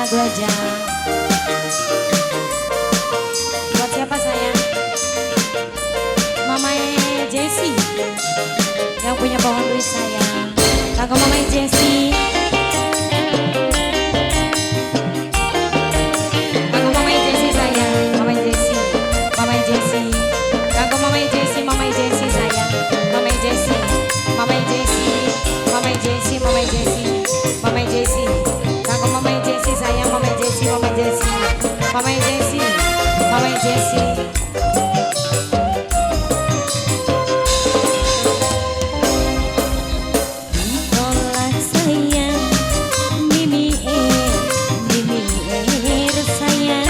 lagu aja. Buat siapa sayang? Mama Jessie yang punya pohon duit sayang. Kanggo Mama Jessie. Kanggo Mama Jessie sayang, Mama Jessie, Mama Jessie. Kanggo Mama Jessie, Mama Jessie sayang, Mama Jessie, Mama Jessie, Mama Jessie, Mama Jessie, Mama Jessie. Kanggo Mama Jessie sayang, Mama Jessie, Mama Jessie, Mama Jessie, Mama Jessie. Ditolak sayang, Mimi Mimi sayang,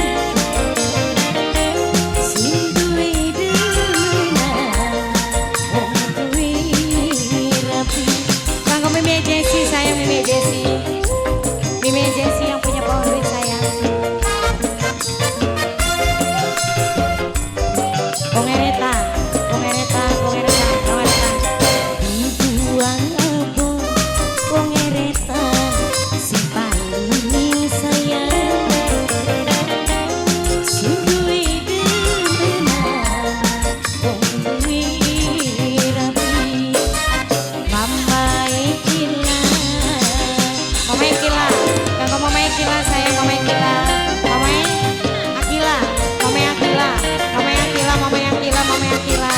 sing duwe demenan wong duwe rapi. Kanggo Mimi Jessie sayang, Mimi Jessie, Mimi Jessie yang punya pohon duit sayang. Kongereta, kongereta, kongereta, kongereta. Dibuang apa wong eretan sing paling sayang, sing duwe demenan wong duwe rapi. Mama Kila, Mama Kila, kanggo Mama Kila sayang, Mama Kila, Mama Akila, Mama Akila, Mama Akila, Mama Akila, Mama Akila,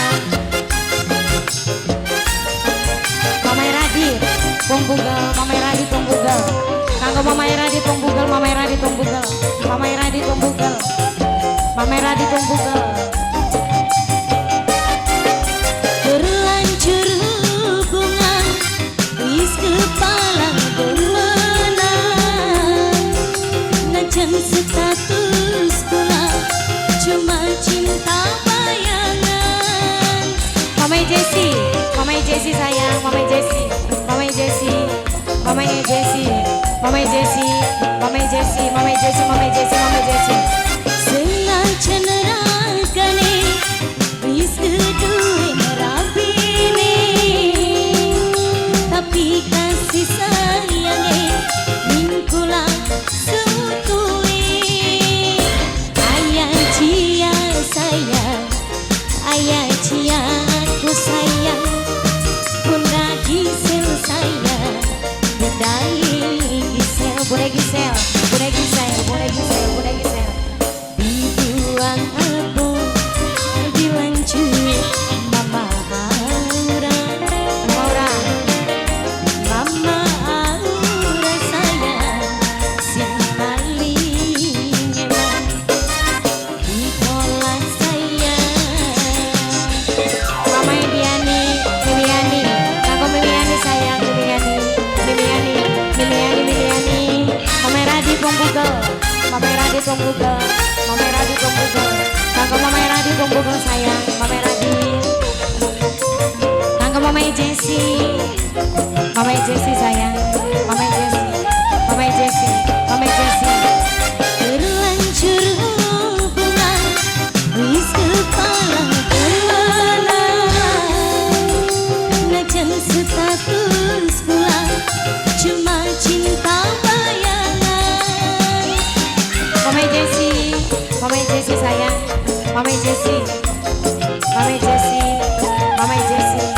Mama Radit, Pong Google, Mama Radit Pong Google, kanggo Mama Radit Pong Google, Mama Radit Pong Google, Mama Radit Pong Google, Mama Radit Pong Google. Terlanjur hubungan wis kepalang demenan, najan status kula cuma cinta bayangan. Mama Jessie, Mama Jessie sayang, Mama Jessie, Mama Jessie, Mama Jessie, Mama Jessie, Mama Jessie, Mama Jessie, Mama Jessie, Mama Jessie. Senajan ragane wis keduwe rabine, tapi kasih sayange ning kula seutuhe. Ayah cia sayang, ayah cia aku sayang, Bunda Gisel sayang, Bunda Gisel, Bunda Gisel, Bunda Gisel, Bunda Gisel, Bunda Gisel. Dibuang apa dilanjut Mama Aura, Maura, Mama Aura sayang sing paling eman, ditolak sayang. Mama Biani, Mimiani, kanggo Mimiani sayang, Mimiani, Mimiani, Mimiani, Mimiani. Mama Radit Pong Google, Mama Radit Pong Google, Mama Radit Pong Google. Kanggo Mama Radit Pong Google sayang, Mama Radit. Kanggo Mama Jessie, Mama Jessie sayang, Mama Jessie, Mama Jessie, Mama Jessie. Terlanjur hubungan wis kepalang demenan, najan status kula cuma cinta bayangan. Mama Jessie, Mama Jessie sayang, Mama Jessie, Mama Jessie, Mama Jessie.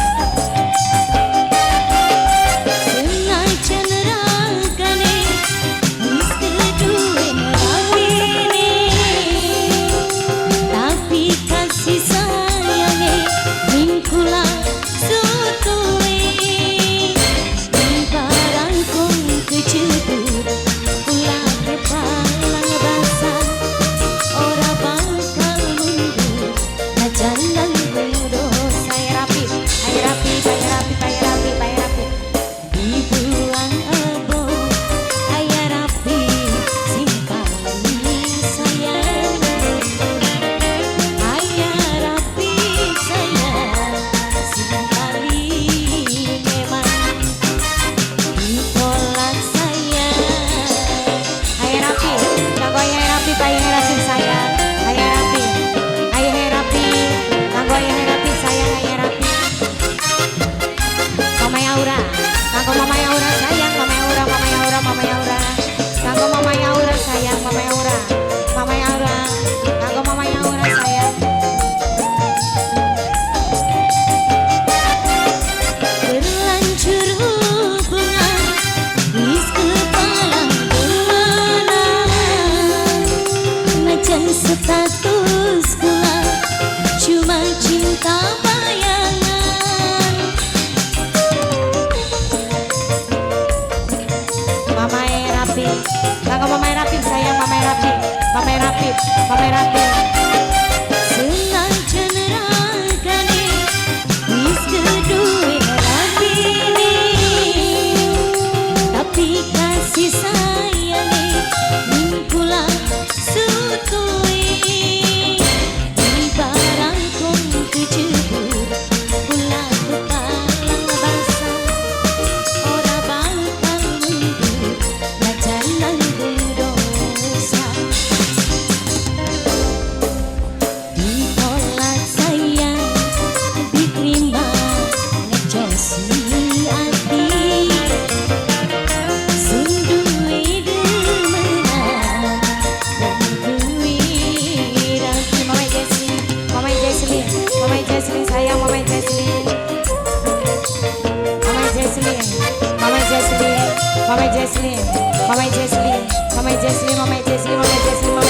Jesslyn. Kanggo Mamai Rapip sayang, Mamai Rapip, Mamai Rapip, Mamai Rapip. Senajan ragane wis keduwe rabine, tapi kasih sayange ning kula sutuhe. Barang kong kecebur kula kepalang basah, ora bakal mundur najan nanggung dosa. Ditolak sayang diterima ngejosi ati, sing duwe demenan wong kuwi rapi. Mamai Jesslyn, Mamai Jesslyn, Mamai Jesslyn sayang, Mamai Jesslyn. Mamai Jesslyn, Mamai Jesslyn, Mamai Jesslyn, Mamai Jesslyn, Mamai Jesslyn, Mamai Jesslyn, Mamai Jesslyn.